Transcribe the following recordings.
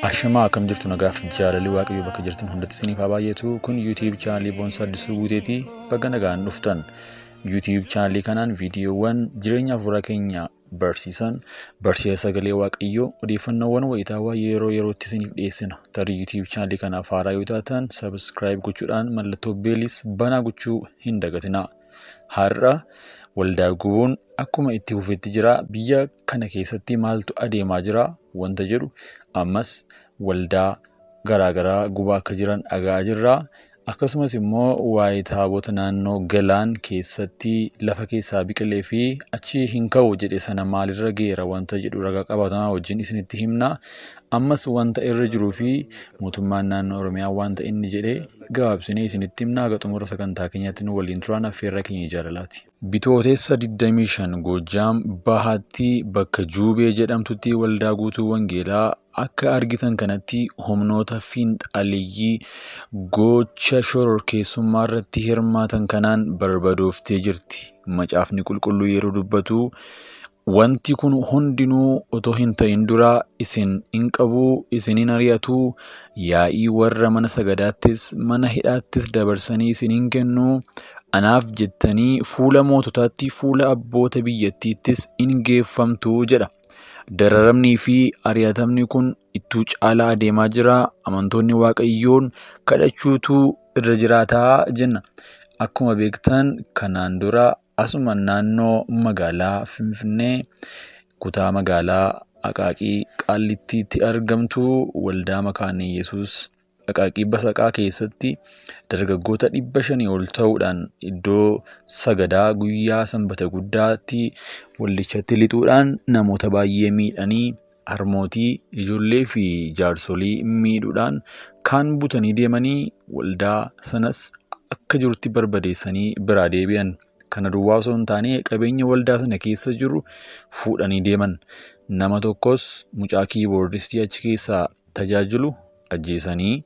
Ashamaa, akkam jirtu? Nagaaf jaalalli Waaqayyoo bakka jirtan hundatti isiniif haa baay'atu. Kun YouTube chaanalii Boonsaa Addisuu Guuteetii, bakka nagaan dhuftan. YouTube chaanalii kanaan viidiyoowwan jireenya hafuuraa keenya barsiisan, barsiisa sagalee Waaqayyoo, odeeffannoowwan wayitaawaa yeroo yerootti isiniif dhiyeessina. Tarii YouTube chaanalii kanaaf haaraa yoo taatan, subscribe gochuudhaan mallattoo beelis banaa gochuu hin dagatinaa. Har'a waldaa gubuun akkuma itti fufetti jira. Biyya kana keessatti maaltu adeemaa jira wanta jedhu, ammas waldaa garaagaraa gubaa akka jiran dhaga'aa jirra. Akkasumas immoo waa'ee taabota naannoo Galaan keessatti lafa keessaa biqilee fi achi hin ka'u jedhe sana maalirra geera wanta jedhu ragaa qabatamaa wajjin isinitti himna. Ammas wanta irra jiruu fi mootummaan naannoo Oromiyaa wanta inni jedhe gabaabsinee isinitti himna. Haga xumura sagantaa keenyaatti nu waliin turaan affeerra keenya jaalalaati. Bitootessa 25 Goojjaam Bahaatti bakka Juubee jedhamtutti waldaa guutuu Wangeelaa akka argitan kanatti humnoota fiinxaleeyyii gocha shororkeessummaa irratti hirmaatan kanaan barbadooftee jirti. Macaafni qulqulluu yeroo dubbatu, wanti kun hundinuu otoo hin ta'in dura isin hin qabu, isin hin ari'atu, yaa'ii warra mana sagadaattis mana hidhaattis dabarsanii isin hin kennu, anaaf jettanii fuula moototaatti, fuula abboota biyyattiittis in geeffamtu jedha. Dararamnii fi ari'atamni kun ittuu caalaa adeemaa jira. Amantoonni Waaqayyoon kadhachuutu irra jiraataa jenna. Akkuma beektan, kanaan dura asuma naannoo magaalaa Finfinnee kutaa magaalaa Aqaaqii Qaallittiitti argamtu waldaa Makaana Yesuus Aqaaqii Basaqaa keessatti dargaggoota 500 ol ta'uudhaan iddoo sagadaa guyyaa sanbata guddaatti waldichatti lixuudhaan namoota baay'ee miidhanii, harmootii, ijoollee fi jaarsolii miidhuudhaan kaan butanii deemanii, waldaa sanas akka jirutti barbadeessanii biraa deebi'an. Kana duwwaa osoo hin taane, qabeenya waldaa sana keessa jiru fuudhanii deeman. Nama tokkos, mucaa kiiboordistii achi keessaa tajaajilu ajjeesanii,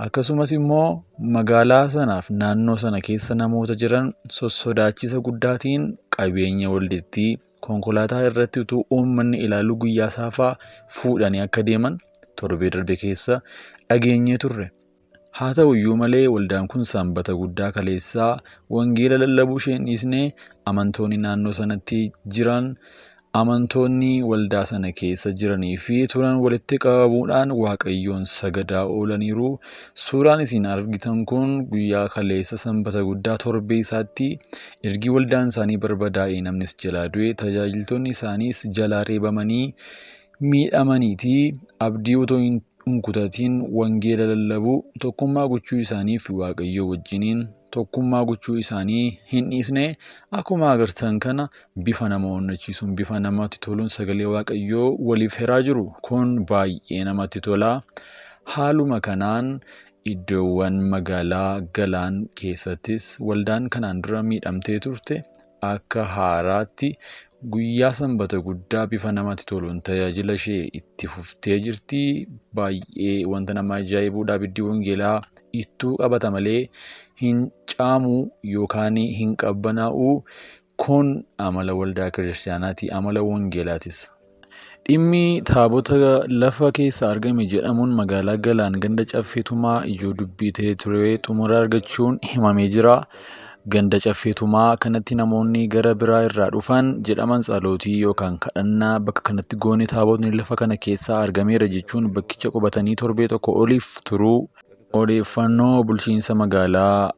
akkasumas immoo magaalaa sanaaf naannoo sana keessa namoota jiran sossodaachisa guddaatiin qabeenya waldittii konkolaataa irratti utuu uummanni ilaalu guyyaa saafaa fuudhanii akka deeman torbee darbe keessa dhageenyee turre. Haa ta'u iyyuu malee, waldaan kun sanbata guddaa kaleessaa wangeela lallabuu ishee hin dhiisne. Amantoonni naannoo sanatti jiran, amantoonni waldaa sana keessa jiranii fi turan walitti qabamuudhaan Waaqayyoon sagadaa oolaniiru. Suuraan isin argitan kun guyyaa kaleessa sanbata guddaa torbee isaatti, ergi waldaan isaanii barbadaa'ee, namnis jalaa du'e, tajaajiltoonni isaaniis jalaa reebamanii miidhamaniiti, abdii otoo hin kutatiin wangeela lallabuu, tokkummaa gochuu isaanii fi Waaqayyoo wajjiniin tokkummaa gochuu isaanii hin dhiisne. Akkuma agartan kana bifa nama onnachiisuun, bifa namatti toluun sagalee Waaqayyoo waliif hiraa jiru. Kun baay'ee namatti tola. Haaluma kanaan iddoowwan magaalaa Galaan keessattis waldaan kanaan dura miidhamtee turte akka haaraatti guyyaa sanbata guddaa bifa namatti toluun tajaajila ishee itti fuftee jirti. Baay'ee wanta nama ajaa'ibudha. Abiddi wangeelaa ittuu qabata malee hin caamu yookaan hin qabbanaa'u. Kun amala waldaa kiristaanaati, amala wangeelaatis. Dhimmi taabota lafa keessaa argame jedhamuun magaalaa Galaan ganda Caffeetumaa ijoo dubbii ta'ee ture xumura argachuun himamee jira. Ganda Caffeetumaa kanatti namoonni gara biraa irraa dhufan jedhaman tsalootii yookaan kadhannaa bakka kanatti goone taabotni lafa kana keessaa argameera jechuun bakkicha qubatanii torbee tokko oliif turuu odeeffannoo bulchiinsa magaalaa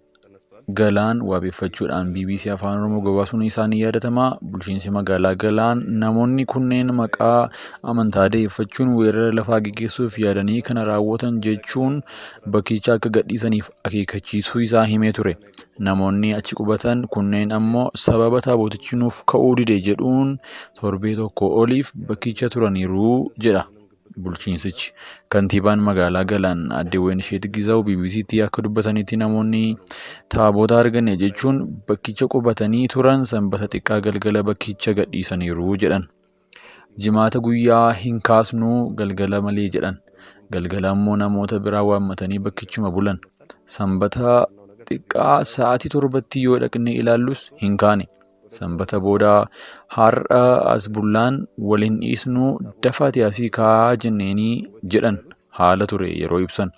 Galaan wabeeffachuudhaan BBC Afaan Oromoo gabaasuun isaa ni yaadatama. Bulchiinsi magaalaa Galaan namoonni kunneen maqaa amantaa da'eeffachuun weerara lafaa gaggeessuuf yaadanii kana raawwatan jechuun bakkicha akka gadhiisaniif akeekkachiisuu isaa himee ture. Namoonni achi qubatan kunneen ammoo sababa taabotichi nuuf ka'uu dide jedhuun torbee tokko oliif bakkicha turaniiru jedha bulchiinsichi. Kantiibaan magaalaa Galaan aadde Waynisheet Gizaw BBCtti akka dubbatanitti, namoonni taabota arganne jechuun bakkicha qubatanii turan sanbata xiqqaa galgala bakkicha gadhiisaniiru jedhan. Jimaata guyyaa hin kaasnuu galgala malee jedhan. Galgala ammoo namoota biraa waammatanii bakkichuma bulan. Sanbata xiqqaa sa'aatii 7tti yoo dhaqnee ilaallus hin kaane. Sanbata booda har'a as bullaan wal hin dhiisnuu, dafaati asii ka'aa jenneenii jedhan. haala ture yeroo ibsan.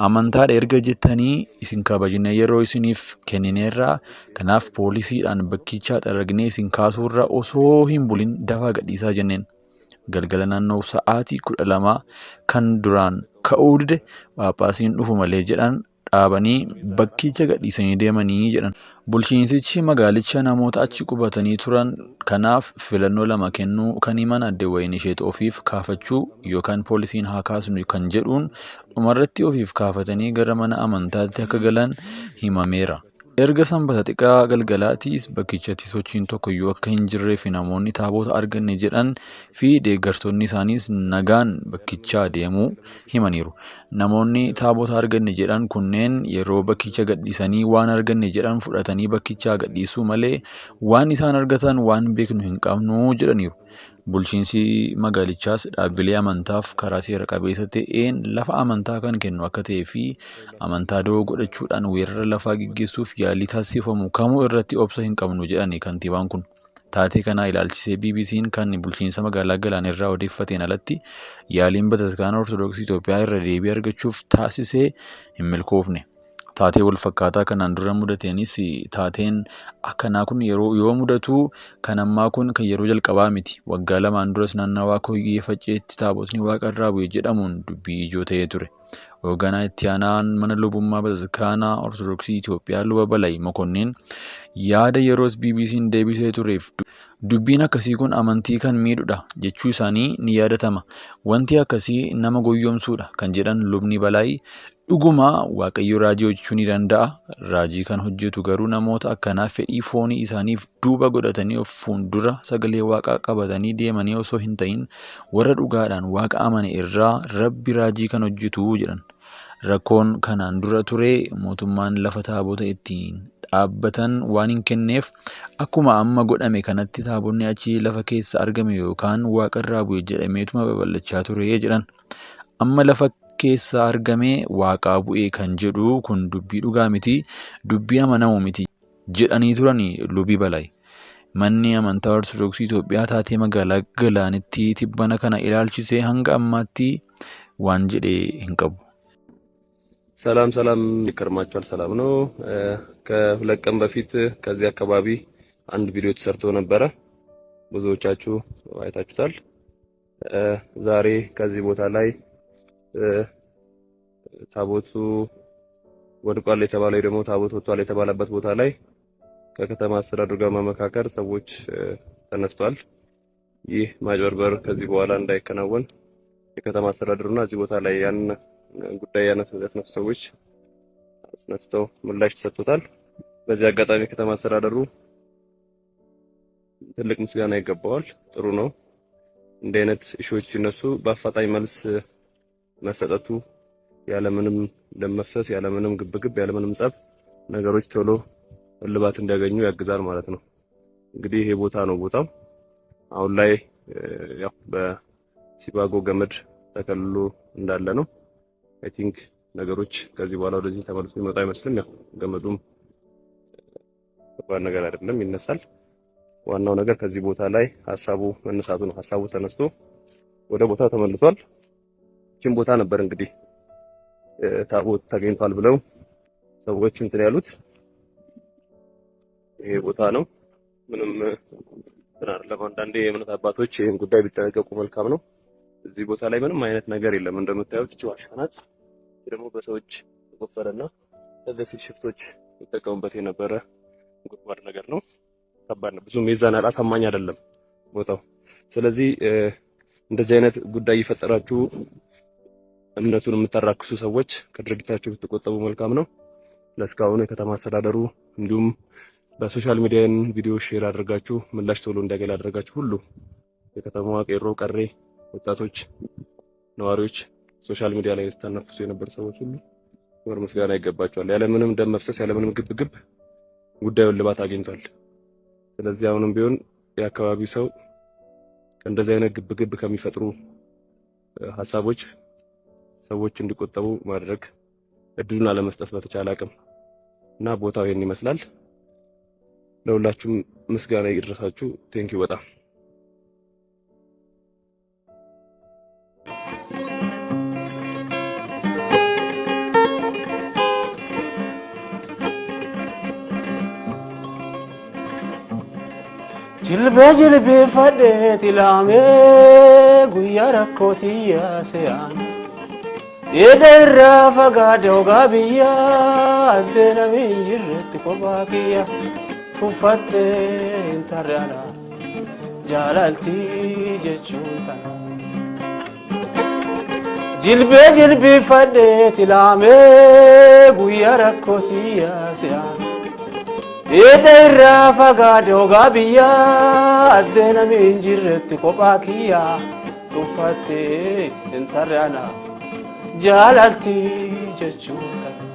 Amantaadha erga jettanii isin kabajnee yeroo isiniif kennineerraa kanaaf poolisiidhaan bakkichaa xaragnee isin kaasuurra osoo hin bulin dafaa gadhiisaa jenneen. Galgala naannoo sa'aatii 12 kan duraan ka'uu dide Phaaphaasiin dhufu malee jedhan dhaabanii bakkicha gadhiisanii deemanii jedhan. Bulchiinsichi magaalicha namoota achi qubatanii turan kanaaf filannoo lama kennuu kan himan adde Wayinisheet ofiif kaafachuu yookaan poolisiin haa kaasnu kan jedhuun dhumarratti ofiif kaafatanii gara mana amantaatti akka galan himameera. Erga sanbata xiqqaa galgalaatiis bakkichatti sochiin tokkoyyuu akka hin jirree fi namoonni taabota arganne jedhan fi deeggartoonni isaaniis nagaan bakkichaa deemuu himaniiru. Namoonni taabota arganne jedhan kunneen yeroo bakkicha gadhiisanii waan arganne jedhan fudhatanii bakkichaa gadhiisuu malee waan isaan argatan waan beeknu hin qabnu jedhaniiru. Bulchiinsi magaalichaas dhaabbilee amantaaf karaa seera qabeessa ta'een lafa amantaa kan kennu akka ta'ee fi amantaa da'oo godhachuudhaan weerara lafaa gaggeessuuf yaalii taasifamu kamuu irratti obsa hin qabnu jedhani kantiibaan kun. Taatee kana ilaalchisee BBC'n kan bulchiinsa magaalaa Galaan irraa odeeffateen alatti yaaliin bataskaana Ortodoksii Itoophiyaa irra deebii argachuuf taasisee hin milkoofne. Taatee wal fakkaataa kanaan dura mudateenis taateen akkanaa kun yeroo yoo mudatu kan ammaa kun kan yeroo jalqabaa miti. Waggaa lamaan duras naannawaa Koyyee Facceetti taabotni waaqa irraa bu'e jedhamuun dubbii ijoo ta'ee ture. Hoogganaa itti aanaan mana lubummaa bataskaanaa Ortodoksii Itoophiyaa Luba Balay Mokonnin yaada yeroos BBC'n deebisee tureef dubbiin akkasii kun amantii kan miidhudha jechuu isaanii ni yaadatama. Wanti akkasii nama goyyomsuudha kan jedhan lubni Balaay dhuguma Waaqayyo raajii hojjechuu ni danda'a. Raajii kan hojjetu garuu namoota akkanaa fedhii foonii isaaniif duuba godhatanii of fuuldura sagalee waaqaa qabatanii deemanii osoo hin ta'in warra dhugaadhaan waaqa amane irraa rabbi raajii kan hojjetu jedhan. Rakkoon kanaan dura ture mootummaan lafa taabota ittiin dhaabbatan waan hin kenneef akkuma amma godhame kanatti taabonni achi lafa keessa argame yookaan waaqarraa bu'e jedhameetuma babal'achaa ture jedhan. Amma lafa keessa argame waaqaa bu'e kan jedhu kun dubbii dhugaa miti, dubbii amanamu miti jedhanii turani lubi Balay. Manni amantaa Ortodoksii Itoophiyaa taatee magaalaa Galaanitti tibbana kana ilaalchisee hanga ammaatti waan jedhe hin qabu. ሰላም ሰላም ይከርማችኋል። ሰላም ነው። ከሁለት ቀን በፊት ከዚህ አካባቢ አንድ ቪዲዮ ተሰርቶ ነበረ። ብዙዎቻችሁ አይታችሁታል። ዛሬ ከዚህ ቦታ ላይ ታቦቱ ወድቋል የተባለው ደግሞ ታቦት ወጥቷል የተባለበት ቦታ ላይ ከከተማ አስተዳደሩ ጋር መመካከር ሰዎች ተነስቷል። ይህ ማጭበርበር ከዚህ በኋላ እንዳይከናወን የከተማ አስተዳደሩና እዚህ ቦታ ላይ ያን ጉዳይ ያነሱ ሰዎች አስነስተው ምላሽ ተሰጥቶታል። በዚህ አጋጣሚ ከተማ አስተዳደሩ ትልቅ ምስጋና ይገባዋል። ጥሩ ነው። እንዲህ አይነት ኢሹዎች ሲነሱ በአፋጣኝ መልስ መሰጠቱ ያለምንም ደም መፍሰስ፣ ያለምንም ግብግብ፣ ያለምንም ጸብ ነገሮች ቶሎ እልባት እንዲያገኙ ያግዛል ማለት ነው። እንግዲህ ይሄ ቦታ ነው ቦታው አሁን ላይ ያው በሲባጎ ገመድ ተከልሎ እንዳለ ነው። I think ነገሮች ከዚህ በኋላ ወደዚህ ተመልሶ ይመጣ አይመስልም። ያው ገመዱም ከባድ ነገር አይደለም፣ ይነሳል። ዋናው ነገር ከዚህ ቦታ ላይ ሀሳቡ መነሳቱ ነው። ሀሳቡ ተነስቶ ወደ ቦታው ተመልሷል። ይህችን ቦታ ነበር እንግዲህ ታቦት ተገኝቷል ብለው ሰዎች እንትን ያሉት ይሄ ቦታ ነው። ምንም እንትን አይደለም። አንዳንዴ የእምነት አባቶች ይህን ጉዳይ ቢጠነቀቁ መልካም ነው። እዚህ ቦታ ላይ ምንም አይነት ነገር የለም። እንደምታዩት እቺ ዋሻ ናት። ደግሞ በሰዎች የተቆፈረና ከዚህ በፊት ሽፍቶች ይጠቀሙበት የነበረ ጉድጓድ ነገር ነው። ከባድ ነው። ብዙም የዛን ያህል አሳማኝ አይደለም ቦታው። ስለዚህ እንደዚህ አይነት ጉዳይ እየፈጠራችሁ እምነቱን የምታራክሱ ሰዎች ከድርጊታችሁ ብትቆጠቡ መልካም ነው። ለእስካሁኑ የከተማ አስተዳደሩ እንዲሁም በ social media ን ቪዲዮ share አድርጋችሁ ምላሽ ቶሎ እንዲያገኝ አድርጋችሁ ሁሉ የከተማዋ ቄሮ ቀሬ ወጣቶች፣ ነዋሪዎች social media ላይ ስታናፍሱ የነበሩ ሰዎች ሁሉ ክብር ምስጋና ይገባቸዋል። ያለምንም ደም መፍሰስ ያለምንም ግብግብ ጉዳዩን እልባት አግኝቷል። ስለዚህ አሁንም ቢሆን የአካባቢው ሰው ከእንደዚህ አይነት ግብግብ ከሚፈጥሩ ሀሳቦች ሰዎች እንዲቆጠቡ ማድረግ እድሉን አለመስጠት በተቻለ አቅም እና ቦታው ይሄን ይመስላል። ለሁላችሁም ምስጋና ይድረሳችሁ። Thank you በጣም። Jilbee jilbeeffadhee tilaamee guyyaa rakkootii se'aan. Dheeda irraa fagaadhe hogaa biyyaa addee namni hin jirretti kophaa kiyya tuffattee hin tarre ana jaalaltii jechuun tana. Jilbee jilbeeffadhee tilaamee guyyaa rakkootii se'aan. Dheeda irraa fagaadhe hogaa biyyaa addee namni hin jirretti kophaa kiyya tuffattee hin tarre ana jaalaltii jechuun tana.